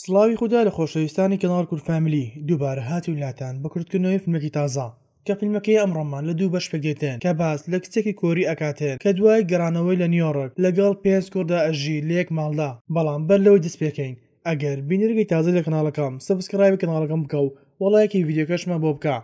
سڵاوی خودا لە خۆشەویستانی کەناڵ کورد فامیلی، دووبارە هاتین لاتان بە کورتکردنەوەی فیلمێکی تازە کە فیلمەکەی ئەمڕۆمان لە دوو بەش پێکدێتن کە باس لە کچێکی کۆری ئەکاتن کە دوای گەڕانەوەی لە نیۆڕک لەگەڵ پێنج کوڕدا ئەژی لە یەک ماڵدا. بەڵام بەر لەوەی دەست پێکەین ئەگەر بینەرێکی تازەی لە کەناڵەکەم subscribe ی کەناڵەکەم بکە و وە ڵایکی ڤیدیۆکەشمان بۆ بکە.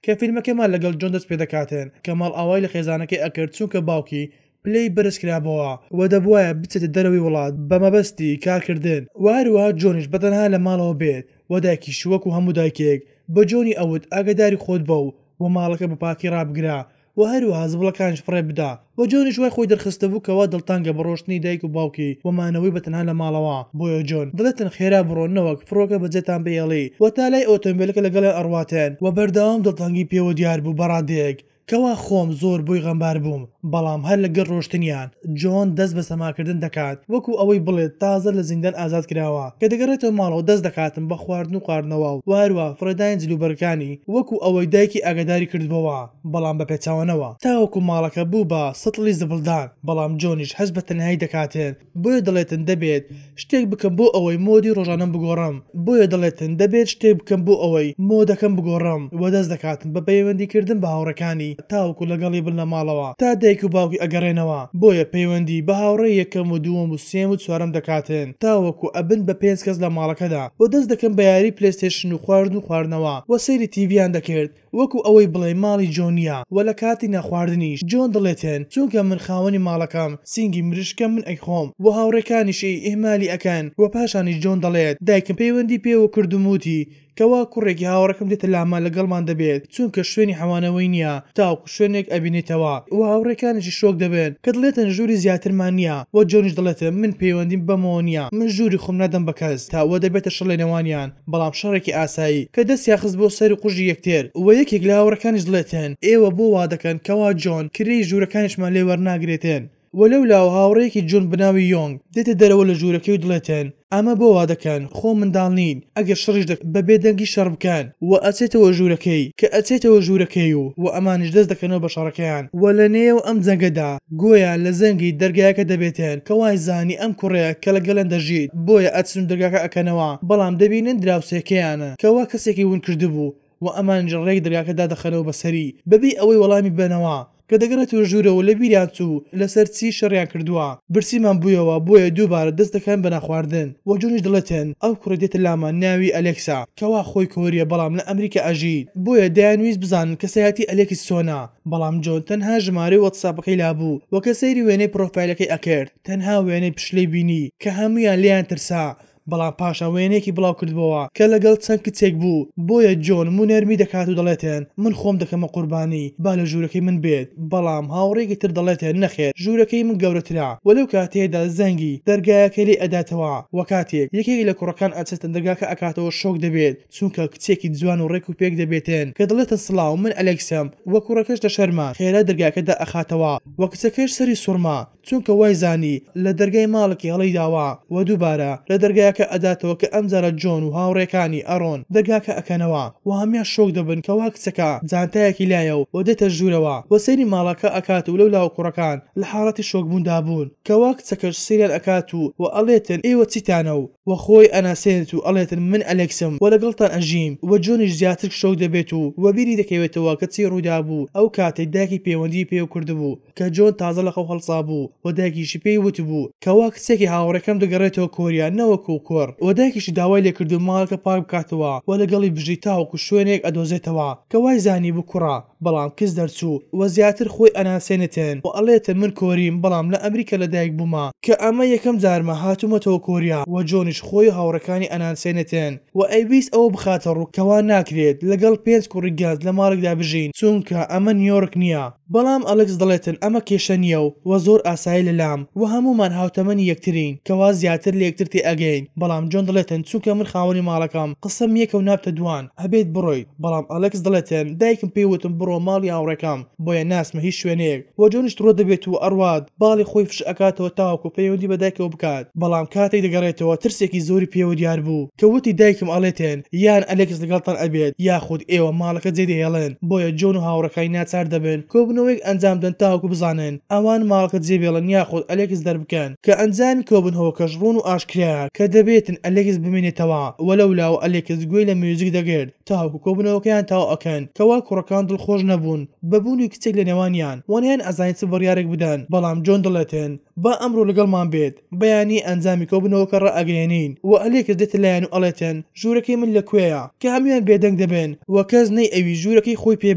کە فیلمەکەمان لەگەڵ جۆن دەست پێدەکاتن کە ماڵئاوای لە خێزانەکەی ئەکرد چونکە باوکی پلەی بەرز کرابۆوە و دەبوایە بچێتە دەرەوەی وڵات بە مەبەستی کارکردن و هەروەها جۆنیش بەتەنها لە ماڵەوە بێت و دایکیشی وەکو هەموو دایکێک بە جۆنی ئەوت ئاگاداری خۆت بە و ماڵەکە بە پاکی ڕابگرە و هەروەها زبڵەکانیش فڕێ بدە و جۆنیش وای خۆی دەرخستبوو کەوا دڵتەنگە بە ڕۆشتنی دایک و باوکی و مانەوەی بە تەنها لە ماڵەوە بۆیە جۆن دەڵێتن خێرا بڕۆن نەوەک فڕۆکە بەجێتان بهێڵی و تا لای ئۆتۆمبێلەکە لەگەڵیان ئەڕواتن و بەردەوام دڵتەنگی پێوە دیار بوو بە ڕادەیەک کەوا خۆم زۆر بۆی غەمبار بووم بەڵام هەر لەگەڵ ڕۆشتنیان جۆن دەست بە سەماکردن دەکات وەکو ئەوەی بڵێت تازە لە زیندان ئازاد کراوە کە دەگەڕێتەوە ماڵەوە دەست دەکاتن بە خواردن و خواردنەوە و هەروەها فڕێدانی جلوبەرگەکانی وەکو ئەوەی دایکی ئاگاداری کردبۆوە بەڵام بە پێچەوانەوە تاوەکو ماڵەکە بوو بە سەتڵی زبڵدان بەڵام جۆنیش هەست بە تەنهایی دەکاتن بۆیە دەڵێتن دەبێت شتێک بکەم بۆ ئەوەی مۆدی ڕۆژانەم بگۆڕم بۆیە دەڵێتن دەبێت شتێک بکەم بۆ ئەوەی مۆدەکەم بگۆڕم وە دەست دەکاتن بە پەیوەندی کردن بە هاوڕێکانی تاوەکو لەگەڵی بن لە ماڵەوە تا دایک و باوکی ئەگەڕێنەوە بۆیە پەیوەندی بە هاوڕێی یەکەم و دووەم و سێیەم و چوارەم دەکاتن تاوەکو ئەبن بە پێنج کەس لە ماڵەکەدا وە دەست دەکەن بە یاری پلەیستەیشن و خواردن و خواردنەوە وە سەیری تیڤیان دەکرد وەکو ئەوەی بڵێی ماڵی جۆنیە وە لە کاتی نەخواردنیش جۆن دڵێتن چونکە من خاوەنی ماڵەکەم سینگی مریشکە من ئەیخۆم وە هاوڕێکانیشی ئیهمالی ئەکەن وە پاشانیش جۆن دەڵێت دایکم پەیوەندی پێوە کردوم وتی کەوا کوڕێکی هاوڕێکەم دێتە لامان لەگەڵمان دەبێت چونکە شوێنی حەوانەوەی نیە تاوەکو شوێنێک ئەبینێتەوە وە هاوڕێکانیشی شۆک دەبن کە دڵێتن ژووری زیاترمان نیە وە جۆنیش دڵێتن من پەیوەندیم بەمەوە نیە من ژووری خۆم نادەم بە کەس تا وە دەبێتە شەڕ لەنێوانیان بەڵام شەڕێکی ئاسایی کە دەستیان خست بۆ سەر و قوژی یەکتر و یەکێک لە هاوڕێکانیش دڵێتن ئێوە بۆ وادەکەن کەوا جۆن کرێی ژوورەکانیشمان لێ وەرناگرێتن و لەولاوە هاوڕێیەکی جۆن بەناوی یۆنگ دێتە دەرەوە لە ژوورەکەی و دڵێتن ئەمە بۆ وادەکەن خۆ منداڵ نین ئەگەر شەڕیش دەکەن بە بێدەنگی شەڕ بکەن و ئەچێتەوە ژوورەکەی کە ئەچێتەوە ژوورەکەی و و ئەمانیش دەست دەکەنەوە بە شەڕەکەیان و لەنێو ئەم جەنگەدا گۆیا لە زەنگی دەرگایەکە دەبێتن کە وای زانی ئەم کوڕەیە کە لەگەڵیان دەژیت بۆیە ئەچن و دەرگاکە ئەکەنەوە بەڵام دەبینن دراوسێکەیانە کەوا کەسێکی ون کردبوو و ئەمانیش ڕێک دەرگاکە دادەخەنەوە بەسەری بەبێ ئەوەی وەڵامی بەنەوە کە دەگەڕێتەوە ژوورەوە لەبیریان چوو لەسەر چی شەڕیان کردووە برسیمان بوویەوە بۆیە دووبارە دەست دەکەن بە نانخواردن و جۆنیش دەڵێتن ئەو کوڕەی دێتە لامان ناوی ئەلێکسە کەوا خۆی کۆریە بەڵام لە ئەمریکا ئەژیت بۆیە دەیانویست بزانن کەسایەتی ئەلێکس چۆنە بەڵام جۆن تەنها ژمارەی وەتساپەکەی لابوو و کە سەیری وێنەی پرۆفایلەکەی ئەکرد تەنها وێنەی پشلەی بینی کە هەموویان لێیان ترسا بەڵام پاشان وێنەیەکی بڵاو کردبۆوە کە لەگەڵ چەند کچێک بوو بۆیە جۆن مونەرمی دەکات و دەڵێتن من خۆم دەکەمە قوربانی با لە ژوورەکەی من بێت بەڵام هاوڕێیەکی تر دەڵێتن نەخێر ژوورەکەی من گەورەترە و لەو کاتەیەدا زەنگی دەرگایەکەی لێ ئەداتەوە و کاتێک یەکێک لە کوڕەکان ئەچێتە دەرگاکە ئەکاتەوە شۆک دەبێت چونکە کچێکی جوان و ڕێک و پێک دەبێتن کە دەڵێتن سڵاو من ئەلێکسم و کوڕەکەش لە شەرما خێرا دەرگاکە دائەخاتەوە و کچەکەش سەری سوڕما چونکە وای زانی لە دەرگای ماڵێکی هەڵەی داوە و دووبارە لە دەرگاکە ئەداتەوە کە ئەمجارە جۆن و هاوڕێکانی ئەڕۆن دەرگاکە ئەکەنەوە و هەموان شۆک دەبن کەوا کچەکە جانتایەکی لایە و دێتە ژوورەوە و سەیری ماڵەکە ئەکات و لەولاوە کوڕەکان لە حاڵەتی شۆکبووندا بوون کەوا کچەکەش سەیریان ئەکات و و ئەڵێتن ئێوە چیتانە و و خۆی ئەناسێنێت و ئەڵێتن من ئەلێکسم و لەگەڵتان ئەژیم و جۆنیش زیاتر شۆک دەبێت و وەبیری دەکەوێتەوە کە چی ڕوویدابوو ئەو کاتەی دایکی پەیوەندیی پێوە کردبوو کە جۆن تازە لە خەو هەڵسابوو و دایکیشی پێی وتبوو کەوا کچێکی هاوڕێکەم دەگەڕێتەوە کۆریا نەوەکو کوڕ و دایکیشی داوای لێکردوو ماڵەکە پاک بکاتەوە و لەگەڵی بژی تاوەکو شوێنێک ئەدۆزێتەوە کە وای زانیبوو کوڕە بەڵام کچ دەرچوو و زیاتر خۆی ئەناسێنێتن و ئەڵێتن من کۆریم بەڵام لە ئەمریکا لەدایک بوومە کە ئەمە یەکەم جارمە هاتوومەتەوە کۆریا و جۆنیش خۆی و هاوڕێکانی ئەناسێنێتن و ئەیویست ئەوە بخاتە ڕوو کەوا ناکرێت لەگەڵ پێنج کوڕی گەنج لە ماڵێکدا بژین چونکە ئەمە نیۆرک نییە. بەڵام ئەلێکس دەڵێتن ئەمە کێشە نییە و زۆر ئاسایە لەلام و هەموومان هاوتەمەنی یەکترین کەوا زیاتر لە یەکتر تێئەگەین. بەڵام جۆن دەڵێتن چونکە من خاوەنی ماڵەکەم قسەم یەکە و نابتە دوان ئەبێت بڕۆیت بەڵام ئەلێکس دەڵێتن دایکم پێی وتم بڕۆ ماڵی هاوڕێکەم بۆیە ناچمە هیچ شوێنێک وە جۆنیش توڕە دەبێت و ئەڕوات باڵی خۆی فش ئەکاتەوە تاوەکو پەیوەندی بە دایکەوە بکات بەڵام کاتێک دەگەڕێتەوە ترسێکی زۆری پێوە دیار بوو کە وتی دایکم ئەڵێتن یان ئەلێکس لەگەڵتان ئەبێت یاخود ئێوە ماڵەکە جێدەهێڵن بۆیە جۆن و هاوڕێکانی ناچار دەبن کۆبونەوەیەک ئەنجام بدەن تاوەکو بزانن ئەوان ماڵەکە جێبێڵن یاخود ئەلێکس دەربکەن کە ئەنجامی کۆبونهوەکەش ڕوون و ئاشکرایە کە دەبێتن ئەلێکس بمێنێتەوە وە لەولاوە ئەلێکس گوێی لە میوزیک دەگرت تاوەکو کۆبونەوەکەیان تەواو ئەکەن کەوا کوڕەکان دڵخۆش نەبوون بە بوونی کچێک لە نێوانیان وە نەیان ئەزانی چ بڕیارێک بدەن بەڵام جۆن دەڵێتن با ئەمڕۆ لەگەڵمان بێت بەیانی ئەنجامی کۆبونەوەکە ڕائەگەیەنین وە ئەلێکس دێتە لایان و ئەڵێتن ژوورەکەی من لە کوێیە کە هەموویان بێدەنگ دەبن وە کەس نەی ئەویست ژوورەکەی خۆی پێ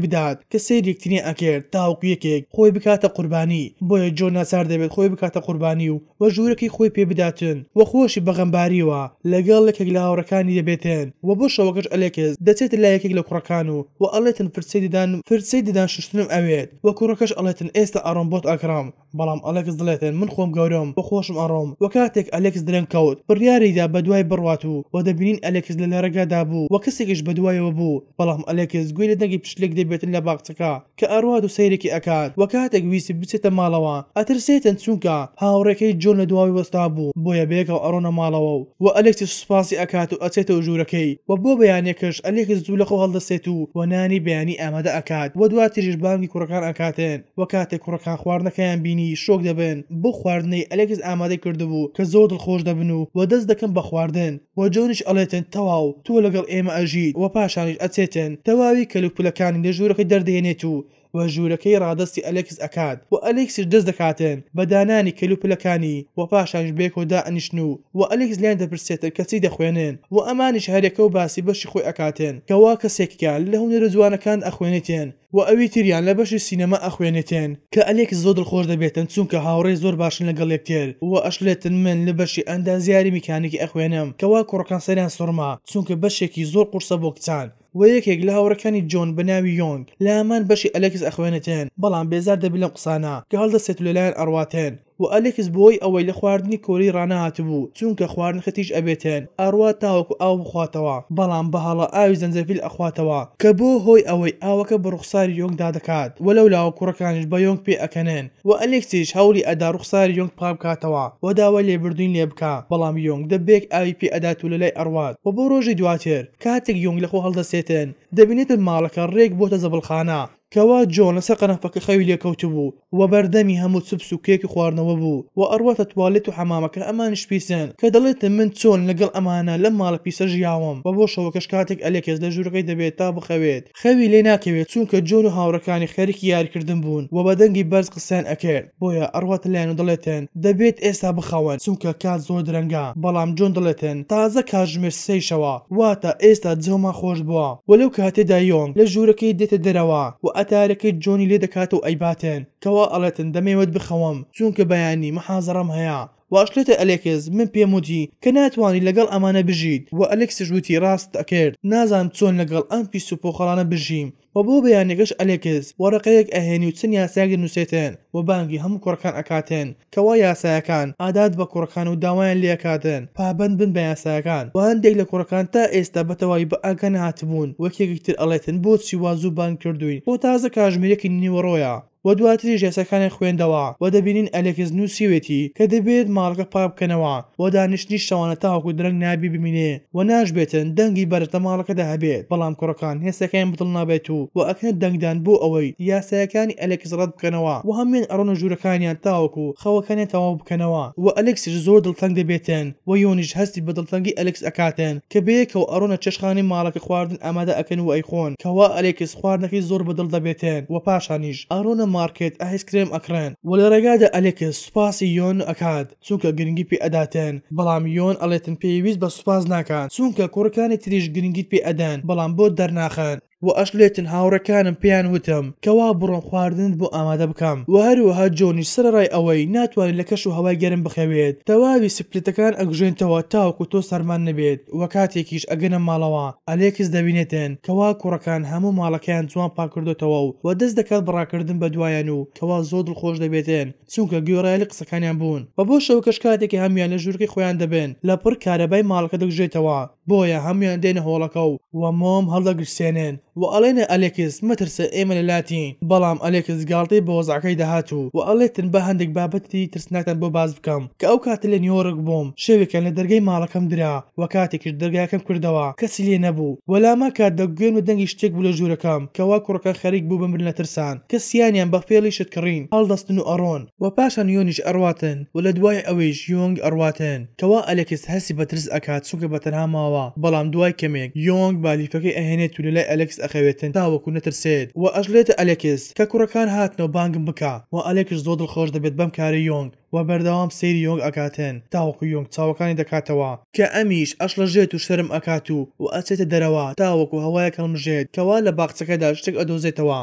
بدات کە سەیری یەکتریان ئەکرد تاوەکو یەکێک خۆی بکاتە قوربانی بۆیە جۆن ناچار دەبێت خۆی بکاتە قوربانی و وە ژوورەکەی خۆی پێ بداتن وە خۆشی بە غەمباریەوە لەگەڵ یەکێک لە هاوڕێکانی دەبێتن وە بۆ شەوەکەش ئەلێکس دەچێتە لای یەکێک لە کوڕەکان و وە ئەڵێتن فرچەی ددان فرچەی ددان شوشتنم ئەوێت وە کوڕەکەش ئەڵێتن ئێستا ئەڕۆم بۆت ئەکڕم بەڵام ئەلێکس دڵێتن من خۆم گەورەم و خۆشم ئەڕۆم وە کاتێک ئەلێکس درەنگ کەوت بڕیاری دا بەدوای بڕوات و وە دەبینین ئەلێکس لە لەڕێگادا بوو وە کەسێکیش بەدوایەوە بوو بەڵام ئەلێکس گوێی لە دەنگی پشتلێک دەبێتن لە باخچەکە کە ئەڕوات و سەیرێکی ئەکات وە کاتێک ویستی بچێتە ماڵەوە ئەترسێتن چونکە هاوڕێکەی جۆن لە دواوی وەستابوو بۆیە بەیەکەوە ئەڕۆنە ماڵەوە و وە ئەلێکسیش سوپاسی ئەکات و ئەچێتەوە ژوورەکەی وە بۆ بەیانیەکەش ئەلێکس زوو لەخەو هەڵدەسێت و وە نانی بەیانی ئامادە ئەکات وە دواتریش بانگی کوڕەکان ئەکاتن وە کاتێک کوڕەکان خواردنەکەیان بینی شۆک دەبن بەو خواردنەی ئەلێکس ئامادەی کردبوو کە زۆر دڵخۆش دەبن و وە دەست دەکەن بە خواردن وە جۆنیش ئەڵێتن تەواو تۆ لەگەڵ ئێمە ئەژیت وە پاشانیش ئەچێتن تەواوی کەلوپلەکانی لە ژوورەکەی دەردەهێنێت و وە ژوورەکەی ڕادەستی ئەلێکس ئەکات وە ئەلێکسیش دەست دەکاتن بە دانانی کەلوپلەکانی وە پاشانیش بەیەکەوە دائەنیشن و وە ئەلێکس لێیان دەپرسێتن کە چی دەخوێنن وە ئەمانیش هەریەکەو باسی بەشی خۆی ئەکاتن کەوا کەسێکیان لە هونەرە جوانەکان ئەخوێنێتن وە ئەوی تریان لە بەشی سینەما ئەخوێنێتن کە ئەلێکس زۆر دڵخۆش دەبێتن چونکە هاوڕێی زۆر باشن لەگەڵ یەکتر وە ئەشڵێتن من لە بەشی ئەندازیاری میکانیکی ئەخوێنم کەوا کوڕەکان سەریان سوڕما چونکە بەشێکی زۆر قورسە بۆ کچان وە یەکێک لە هاوڕێکانی جۆن بە ناوی یۆنگ لە هەمان بەشی ئەلێکس ئەخوێنێتن بەڵام بێزار دەبێت لەم قسانە کە هەڵدەسێت و لەلایان ئەڕواتن وە ئەلێکس بەهۆی ئەوەی لە خواردنی کۆری ڕانەهاتبوو چونکە خواردنەکە تیژ ئەبێتن ئەڕوات تاوەکو ئاو بخواتەوە بەڵام بە هەڵە ئاوی زەنجەفیل ئەخواتەوە کە بۆ هۆی ئەوەی ئاوەکە بە ڕوخساری یۆنگ دا دەکات وە لەولاوە کوڕەکانیش بە یۆنگ پێ ئەکەنن وە ئەلێکسیش هەوڵی ئەدا ڕوخساری یۆنگ پاک بکاتەوە وە داوای لێبوردنی لێ بکا بەڵام یۆنگ دەبەیەک ئاوی پێ ئەدات و لەلای ئەڕوات وە بۆ ڕۆژی دواتر کاتێک یۆنگ لەخۆ هەڵدەسێتن دەبینێتن ماڵەکە ڕێک بۆتە زبڵخانە کەوا جۆن لەسەر قەنەفەکە خەوی لێکەوتبوو و بەردەمی هەموو چپس و کێک و خواردنەوە بوو و ئەڕواتە توالێت و حەمامەکە ئەمانیش پیسن کە دەڵێتن من چۆن لەگەڵ ئەمانە لەم ماڵە پیسە ژیاوم و بۆ شەوەکەش کاتێک ئەلێکس لە ژوورەکەی دەبێت تا بخەوێت خەوی لێ ناکەوێت چونکە جۆن و هاوڕێکانی خەریکی یاریکردن بوون و بە دەنگی بەرز قسەیان ئەکرد بۆیە ئەڕواتە لایان و دەڵێتن دەبێت ئێستا بخەون چونکە کات زۆر درەنگە بەڵام جۆن دەڵێتن تازە کاتژمێر سێی شەوە واتە ئێستا جەومان خۆش بووە وە لەو کاتەدا یۆنگ لە ژوورەکەی دێتە دەرەوە و ئەتارەکەی جۆنی لێ دەکات و ئەیباتن کەوا ئەڵێتن دەمەوێت بخەوم چونکە بەیانی محازەڕەم هەیە وە ئەشڵێتە ئەلێکس من پێم وتی کە ناتوانی لەگەڵ ئەمانە بژیت وە ئەلێکسیش وتی ڕاستت ئەکرد نازانم چۆن لەگەڵ ئەم پیس و پۆخەڵانە بژیم وە بۆ بەیانیەکەش ئەلێکس وەڕەقەیەک ئەهێنی و چەند یاسایەک دەنوسێتن وە بانگی هەموو کوڕەکان ئەکاتن کەوا یاسایەکان ئادات بە کوڕەکان و داوایان لێ ئەکاتن پابەند بن بە یاسایەکان وە هەندێک لە کوڕەکان تا ئێستا بە تەواوی بە ئاگا نەهاتبوون وە یەکێکی تر ئەڵێتن بۆچی وا زوو بانگ کردووین خۆ تازە کاژمێر یەکی نیوەڕۆیە وە دواتریش یاساکانیان خوێندەوە وە دەبینین ئەلێکس نوسیوێتی کە دەبێت ماڵەکە پاک بکەنەوە وە دانیشتنی شەوانە تاوەکو درەنگ نابی بمینێ وە ناشبێتن دەنگی بەرز لە ماڵەکەدا هەبێت بەڵام کوڕەکان هێسەکەیان بەدڵ نابێت و وە ئەکەنە دەنگدان بۆ ئەوەی یاسایەکانی ئەلێکس ڕەت بکەنەوە وە هەموویان ئەڕۆنە ژوورەکانیان تاوەکو خەوەکانیان تەواو بکەنەوە وە ئەلێکسیش زۆر دڵتەنگ دەبێتن وە یۆنیش هەستی بە دڵتەنگی ئەلێکس ئەکاتن کە بەیەکەوە ئەڕۆنە چێشتخانەی ماڵەکە خواردن ئامادە ئەکەن و ئەیخۆن کەوا ئەلێکس خواردنەکەی زۆر بەدڵ دەبێتن وە پاشانیش ئەڕۆنە مارکێت ئایس کرێم ئەکڕن وە لە ڕێگادا ئەلێکس سوپاسی یۆن ئەکات چونکە گرنگی پێ ئەداتن بەڵام یۆن ئەڵێتن پێویست بە سوپاس ناکات چونکە کوڕەکانی تریش گرنگیت پێ ئەدەن بەڵام بۆت دەرناخەن. وە ئەشڵێتن هاوڕێکانم پێیان وتم کەوا بڕۆم خواردنت بۆ ئامادە بکەم وە هەروەها جۆنیش سەرەڕای ئەوەی ناتوانێت لە کەش و هەوای گەرم بخەوێت تەواوی سپلتەکان ئەکوژێنتەوە تاوەکو تۆ سەرمان نەبێت وە کاتێکیش ئەگەنە ماڵەوە ئەلێکس دەبینێتن کەوا کوڕەکان هەموو ماڵەکەیان جوان پاککردۆتەوە و وە دەست دەکات بە ڕاکردن بە دوایان و کەوا زۆر دڵخۆش دەبێتن چونکە گوێڕایەلی قسەکانیان بوون وە بۆ شەوەکەش کاتێک هەموویان لە ژوورەکەی خۆیان دەبن لەپڕ کارەبای ماڵەکە دەکوژێتەوە بۆیە هەموویان دێنە هۆڵەکە و و مۆم هەڵدەگرسێنن و ئەڵێنە ئەلێکس مەترسە ئێمە لە لاتین بەڵام ئەلێکس گاڵتەی بە وەزعەکەی دەهات و و ئەڵێتن با هەندێک بابەتی ترسناکتان بۆ باس بکەم کە ئەو کاتە لە نیۆرک بووم شەوێکیان لە دەرگای ماڵەکەم درا و کاتێکیش دەرگاکەم کردەوە کەسی لێ نەبوو و لاما کات دە گوێم لە دەنگی شتێک بوو لە ژوورەکەم کەوا کوڕەکە خەریک بوو بمرن لە ترسان کە سیانیان بە فێڵی شت کڕین هەڵدەستن و ئەڕۆن. و پاشان یۆنیش ئەڕواتن و لە دوای ئەوەیش یۆنگ ئەڕواتن کەوا ئەلێکس هەستی بە ترس ئەکات چونکە بە تەنها ماوە بەڵام دوای کەمێک یۆنگ بالیفەکەی ئەهێنێت و لەلای ئەلێکس ئەخەوێتن تاوەکو نەترسێت و ئەشڵێتە ئەلێکس کە کوڕەکان هاتنەوە بانگم بکە و ئەلێکس زۆر دڵخۆش دەبێت بەم کارەی یۆنگ و بەردەوام سەیری یۆنگ ئەکاتن تاوەکو یۆنگ چاوەکانی دەکاتەوە کە ئەمیش ئەشڵەژێت و شەرم ئەکات و و ئەچێتە دەرەوە تاوەکو هەوایەک هەڵمژێت کەوا لە باخچەکەدا شتێک ئەدۆزێتەوە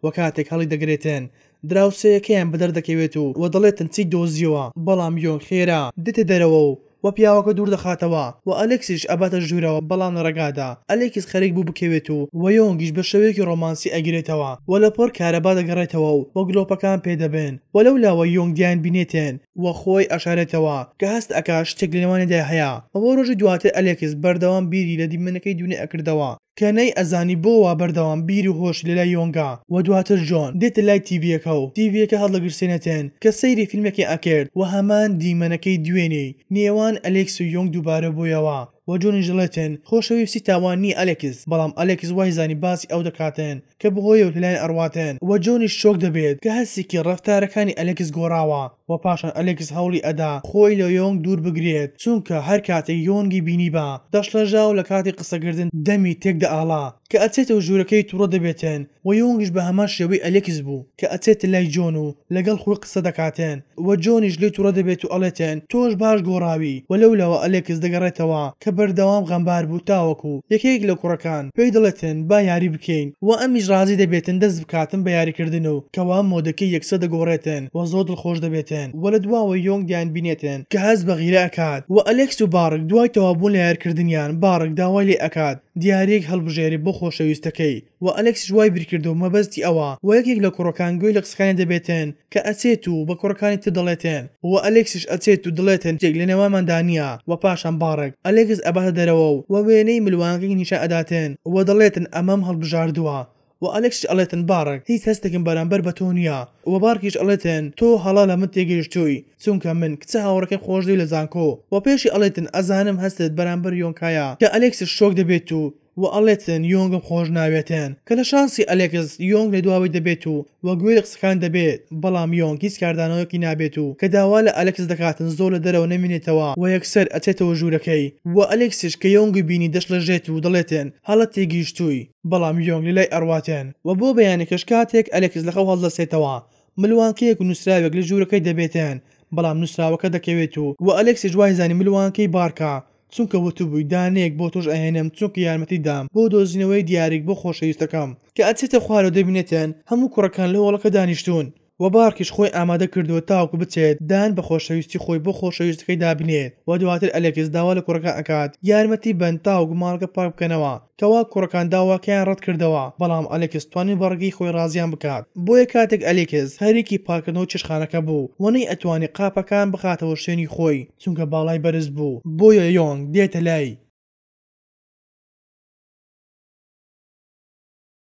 و کاتێک هەڵیدەگرێتن دراوسێیەکەیان بەدەر دەکەوێت و و دەڵێتن چیت دۆزیەوە بەڵام یۆنگ خێرا دێتە دەرەوە و و پیاوەکە دوور دەخاتەوە و ئەلێکسیش ئەباتە ژوورەوە بەڵام لە ڕێگادا ئەلێکس خەریک بوو بکەوێت و و یۆنگیش بە شێوەیەکی ڕۆمانسی ئەگرێتەوە و لەپڕ کارەبا دەگەڕێتەوە و و گلۆپەکان پێ دەبن و لەولاوە یۆنگ دیان بینێتن و خۆی ئەشارێتەوە کە هەست ئەکا شتێک لە نێوانیدا هەیە و بۆ ڕۆژی دواتر ئەلێکس بەردەوام بیری لە دیمەنەکەی دوێنێ ئەکردەوە. کە نەی ئەزانی بۆ وا بەردەوام بیر و هۆشی لەلای یۆنگە وە دواتر جۆن دێتە لای تیڤیەکە و تیڤیەکە هەڵدەگرسێنێتن کە سەیری فیلمێکی ئەکرد وە هەمان دیمەنەکەی دوێنێی نێوان ئەلێکس و یۆنگ دووبارە بۆیەوە وە جۆنیش دەڵێتن خۆشەویستی تاوان نیە ئەلێکس بەڵام ئەلێکس وای زانی باسی ئەو دەکاتن کە بەهۆیەوە لەلایان ئەڕواتن وە جۆنیش شۆک دەبێت کە هەستی کرد ڕەفتارەکانی ئەلێکس گۆڕاوە وە پاشان ئەلێکس هەوڵی ئەدا خۆی لە یۆنگ دوور بگرێت چونکە هەر کاتێک یۆنگی بینیبا دەشڵەژا و لە کاتی قسەکردن دەمی تێک دەئاڵا کە ئەچێتەوە ژوورەکەی توڕە دەبێتن وە یۆنگیش بە هەمان شێوەی ئەلێکس بوو کە ئەچێتە لای جۆن و لەگەڵ خۆی قسە دەکاتن وە جۆنیش لێی توڕە دەبێت و ئەڵێتن تۆش باش گۆڕاوی وە لەولاوە ئەلێکس دەگەڕێتەوە کە بەردەوام غەمبار بوو تاوەکو یەکێک لە کوڕەکان پێی دەڵێتن با یاری بکەین وە ئەمیش ڕازی دەبێتن دەست بکاتن بە یاریکردن و کەوا مۆدەکەی یەکسەر دەگۆڕێتن وە زۆر دڵخۆش دەبێتن وە لە دواوە یۆنگ دیان بینێتن کە هەست بە غیرە ئەکات وە ئەلێکس و باڕک دوای تەواو بوون لە یارکردنیان باڕک داوای لێ ئەکات دیاریەک هەڵبژێرێ بۆ خۆشەویستەکەی وە ئەلێکسیش وای بیرکردەوە مەبەستی ئەوە وە یەکێک لە کوڕەکان گوێی لە قسەکانی دەبێتن کە ئەچێت و بە کوڕەکانی تر دەڵێتن وە ئەلێکسیش ئەچێت و دڵێتن شتێک لە نێوانماندا نیە وە پاشان باڕک ئەلێکس ئەباتە دەرەوە و وە وێنەی ملوانکەی نیشان ئەداتن وە دەڵێتن ئەمەم هەڵبژاردووە وە ئەلێکسیش ئەڵێتن باڕک هیچ هەستێکم بەرامبەر بە تۆ نیە وە باڕکیش ئەڵێتن تۆ هەڵە لە من تێگەیشتووی چونکە من کچە هاوڕێکەم خۆشدەوێت لە زانکۆ وە پێشی ئەڵێتن ئەزانم هەستت بەرامبەر یۆنگ هەیە کە ئەلێکسیش شۆک دەبێت و وە ئەڵێتن یۆنگم خۆش ناوێتن کە لە شانسی ئەلێکس یۆنگ لە دواوەی دەبێت و وە گوێی لە قسەکان دەبێت بەڵام یۆنگ هیچ کاردانەوەیەکی نابێت و کە داوا لە ئەلێکس دەکاتن زۆر لە دەرەوە نەمینێتەوە وە یەکسەر ئەچێتەوە ژوورەکەی وە ئەلێکسیش کە یۆنگی بینی دەشڵەژێت و دەڵێتن هەڵە تێگەیشتووی بەڵام یۆنگ لە لای ئەڕواتن وە بۆ بەیانەکەش کاتێک ئەلێکس لە خەو هەڵدەستێتەوە ملوانکەیەک و نوسراوێک لە ژوورەکەی دەبێتن بەڵام نوسراوەکە دەکەوێت و وە ئەلێکسیش وایزانی ملوانکەی بارکە چونکە وتبووی دانەیەک بۆ تۆش ئەهێنم چونکە یارمەتی دام بۆ دۆزینەوەی دیاریک بۆ خۆشەویستەکەم. کە ئەچێتە خوارەوە دەبینێتن هەموو کوڕەکان لە هۆڵەکە دانیشتوون و بارکیش خۆی ئامادە کردووە تاوەکو بچێت دان بە خۆشەویستی خۆی بۆ خۆشەویستەکەی دابنێت و دواتر ئەلێکس داوا لە کوڕەکان ئەکات یارمەتی بەن تاوەکو ماڵەکە پاک بکەنەوە کەوا کوڕەکان داواکەیان ڕەت کردەوە بەڵام ئەلێکس توانی بە ڕێگەی خۆی ڕازیان بکات بۆیە کاتێک ئەلێکس خەریکی پاکردنەوەی چێشتخانەکە بوو و نەیئەتوانی قاپەکان بخاتەوە شوێنی خۆی چونکە باڵای بەرز بوو بۆیە یۆنگ دێتە لای.